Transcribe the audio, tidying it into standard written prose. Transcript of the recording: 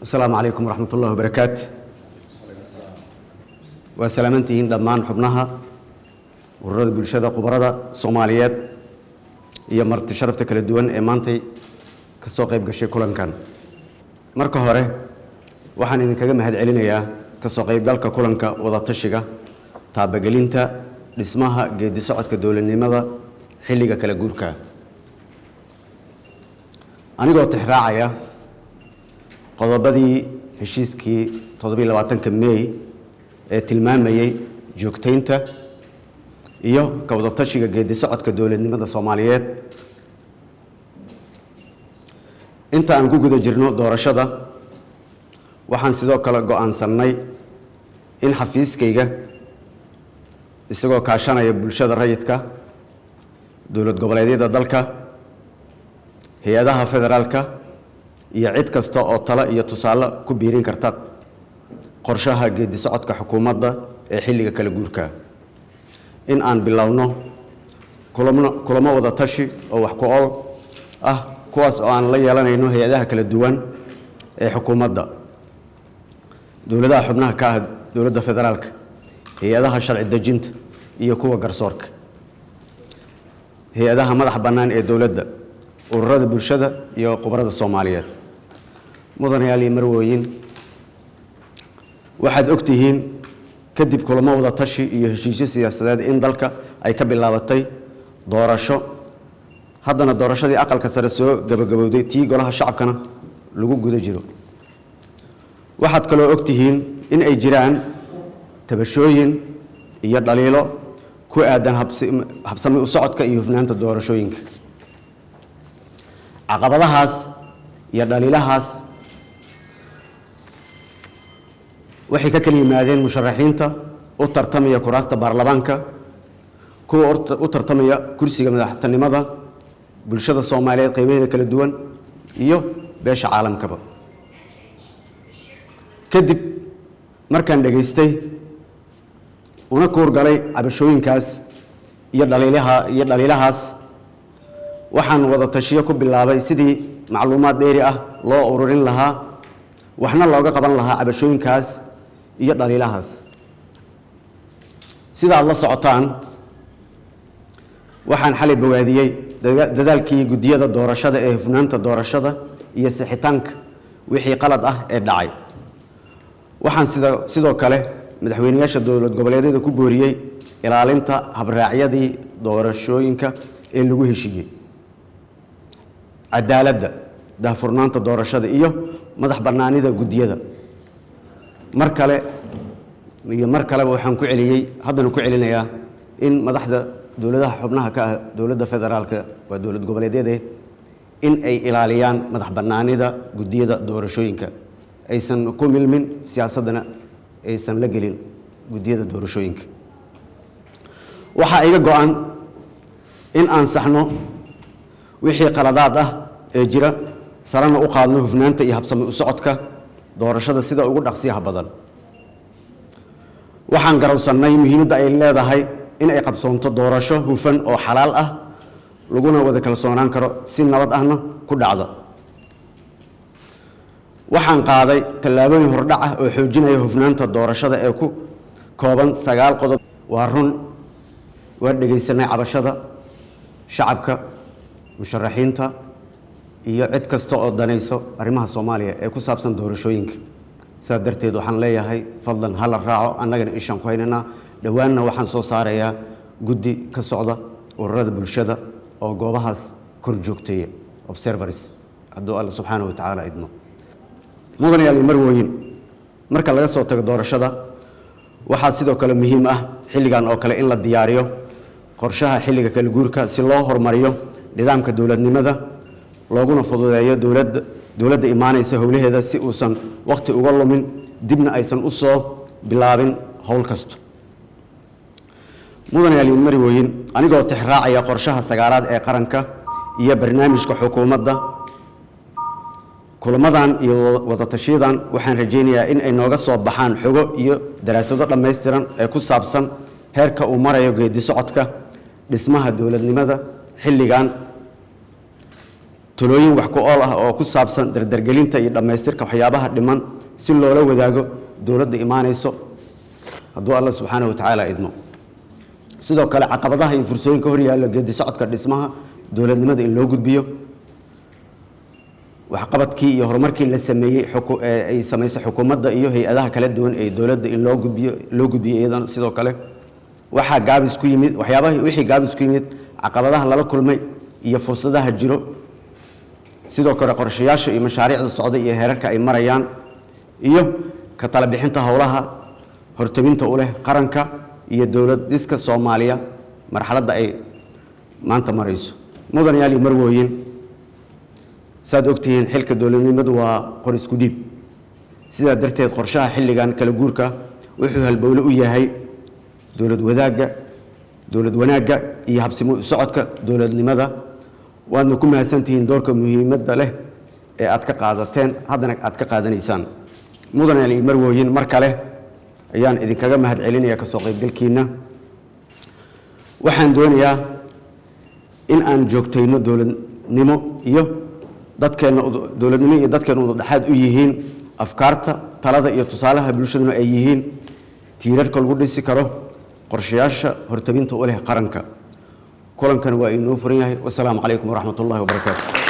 Asalaamu calaykum waraxmat ullahi wabarakaatu. Waa salaamantihiin dhammaan xubnaha ururada bulshada, khubarada Soomaaliyeed iyo marti sharafta kala duwan ee maantay ka soo qayb gashay kulankan. Marka hore waxaan idinkaga mahad celinayaa ka soo qaybgalka kulanka wadatashiga taabagelinta dhismaha geedi socodka dowladnimada xilliga kala guurka. Anigoo tixraacaya qodobadii heshiiskii 27-ka May ee tilmaamayey joogtaynta iyo ka wadatashiga geedi socodka dowladnimada Soomaaliyeed inta aan ku guda jirno doorashada, waxaan sidoo kale go'aansannay in xafiiskayga, isagoo kaashanaya bulshada rayidka, dowlad goboleedyada dalka, hay-adaha federaalka iyo cid kasta oo talo iyo tusaale ku biirin karta qorshaha geedi socodka xukuumadda ee xilliga kala guurka, in aan bilowno kulamo wada tashi oo wax ku ool ah, kuwaas oo aan la yeelanayno hay-adaha kala duwan ee xukuumadda, dowladaha xubnaha ka ah dowladda federaalka, hay-adaha sharci dejinta iyo kuwa garsoorka, hay-adaha madaxa bannaan ee dowladda, ururada bulshada iyo khubarada Soomaaliyeed. Mudanayaal iyo marwooyin, waxaad ogtihiin kadib kulamo wada tashi iyo heshiisyo siyaasadeed in dalka ay ka bilaabatay doorasho, haddana doorashadii aqalka sare soo gabagabowday, tii golaha shacabkana lagu guda jiro. Waxaad kaloo ogtihiin in ay jiraan tabashooyin iyo dhaliilo ku aadan habsami u socodka iyo hufnaanta doorashooyinka. Caqabadahaas iyo dhaliilahaas waxay ka kala yimaadeen musharaxiinta u tartamaya kuraasta baarlamaanka, kuwa u tartamaya kursiga madaxtinimada, bulshada Soomaaliyeed qaybaheeda kala duwan iyo beesha caalamkaba. Kadib markaan dhegaystay una kuurgalay cabashooyinkaas iyo dhaliilaha iyo dhaliilahaas, waxaan wada tashiyo ku bilaabay sidii macluumaad dheeri ah loo ururin lahaa, waxna looga qaban lahaa cabashooyinkaas iyo dhaliilahaas. Sida aad la socotaan, waxaan xalay bogaadiyey dadaalkii guddiyada doorashada ee hufnaanta doorashada iyo sixitaanka wixii qalad ah ee dhacay. Waxaan sidoo kale madaxweyneyaasha dowlad goboleedyada ku booriyey ilaalinta habraacyadii doorashooyinka ee lagu heshiiyey, cadaaladda, daahfurnaanta doorashada iyo madax bannaanida guddiyada. Mar kale iyo mar kaleba waxaan ku celiyey, haddana ku celinayaa, in madaxda dowladaha xubnaha ka ah dowladda federaalka, waa dowlad goboleedyade, in ay ilaaliyaan madax bannaanida guddiyada doorashooyinka, aysan ku milmin siyaasaddana, aysan la gelin guddiyada doorashooyinka. Waxaa iga go-an in aan saxno wixii qaladaad ah ee jira, sarena u qaadno hufnaanta iyo habsami u socodka doorashada sida ugu dhaqsiyaha badan. Waxaan garowsannay muhiimadda ay leedahay in ay qabsoonto doorasho hufan oo xalaal ah, laguna wada kalsoonaan karo, si nabad ahna ku dhacda. Waxaan qaaday tallaabooyin hordhac ah oo xoojinaya hufnaanta doorashada ee ku kooban 9 qodob. Waa run, waa dhegaysanay cabashada shacabka, musharaxiinta iyo cid kasta oo danayso arrimaha Soomaaliya ee ku saabsan doorashooyinka. Sidaa darteed waxaan leeyahay, fadlan ha la raaco, annagana ishaan ku haynaynaa. Dhowaanna waxaan soo saarayaa guddi ka socda ururada bulshada oo goobahaas kor joogteeya, observers, hadduu Alla subxaana wa tacaala idmo. Mudanayaal iyo marwooyin, marka laga soo tago doorashada, waxaa sidoo kale muhiim ah xilligan oo kale in la diyaariyo qorshaha xilliga kala guurka si loo horumariyo nidaamka dowladnimada, looguna fududeeyo dowladda imaanaysa howlaheeda, si uusan waqti uga lumin, dibna aysan u soo bilaabin howl kasto. Mudanayaal iyo marwooyin, anigoo tixraacaya qorshaha sagaalaad ee qaranka iyo barnaamijka xukuumadda, kulamadan iyo wadatashiyadan waxaan rajaynayaa in ay nooga soo baxaan xogo iyo daraasado dhammaystiran ee ku saabsan heerka uu marayo geedi socodka dhismaha dowladnimada xilligan. Talooyin wax ku ool ah oo ku saabsan dardargelinta iyo dhammaystirka waxyaabaha dhiman si loola wadaago dowladda imaanayso, hadduu Alla subxaanahu watacaala idmo. Sidoo kale, caqabadaha iyo fursooyinka hor yaalla geedi socodka dhismaha dowladnimada in loo gudbiyo. Waxqabadkii iyo horumarkii la sameeyey, ay samaysay xukuumadda iyo hay-adaha kala duwan ee dowladda in loo gudbiyo iyadana. Sidoo kale, waxaa gaabis ku yimid waxyaabaha, wixii gaabis ku yimid, caqabadaha lala kulmay iyo fursadaha jiro. Sidoo kale, qorshayaasha iyo mashaariicda socda iyo heerarka ay marayaan, iyo ka tala bixinta howlaha hortabinta u leh qaranka iyo dowlad dhiska Soomaaliya marxaladda ay maanta marayso. Mudanayaal iyo marwooyin, saad ogtihiin, xilka dowladnimadu waa qor isku dhiib. Sidaa darteed, qorshaha xilligan kala guurka wuxuu halbowle u yahay dowlad wadaagga, dowlad wanaagga iyo habsimo u socodka dowladnimada. Waadna ku mahadsantihiin doorka muhiimadda leh ee aad ka qaadateen, haddana aad ka qaadanaysaan. Mudanayaal iyo marwooyin, mar kale ayaan idinkaga mahad celinaya kasoo qaybgalkiina. Waxaan doonayaa in aan joogtayno dowladnimo iyo dadkeenna, dowladnimo iyo dadkeenna ududhexaad u yihiin afkaarta, talada iyo tusaalaha bulshaduna ay yihiin tiirarka lagu dhisi karo qorshayaasha hortabinta u leh qaranka. Kulankan waa inoo furan yahay. Wasalaamu calaykum waraxmat ullahi wabarakaatu.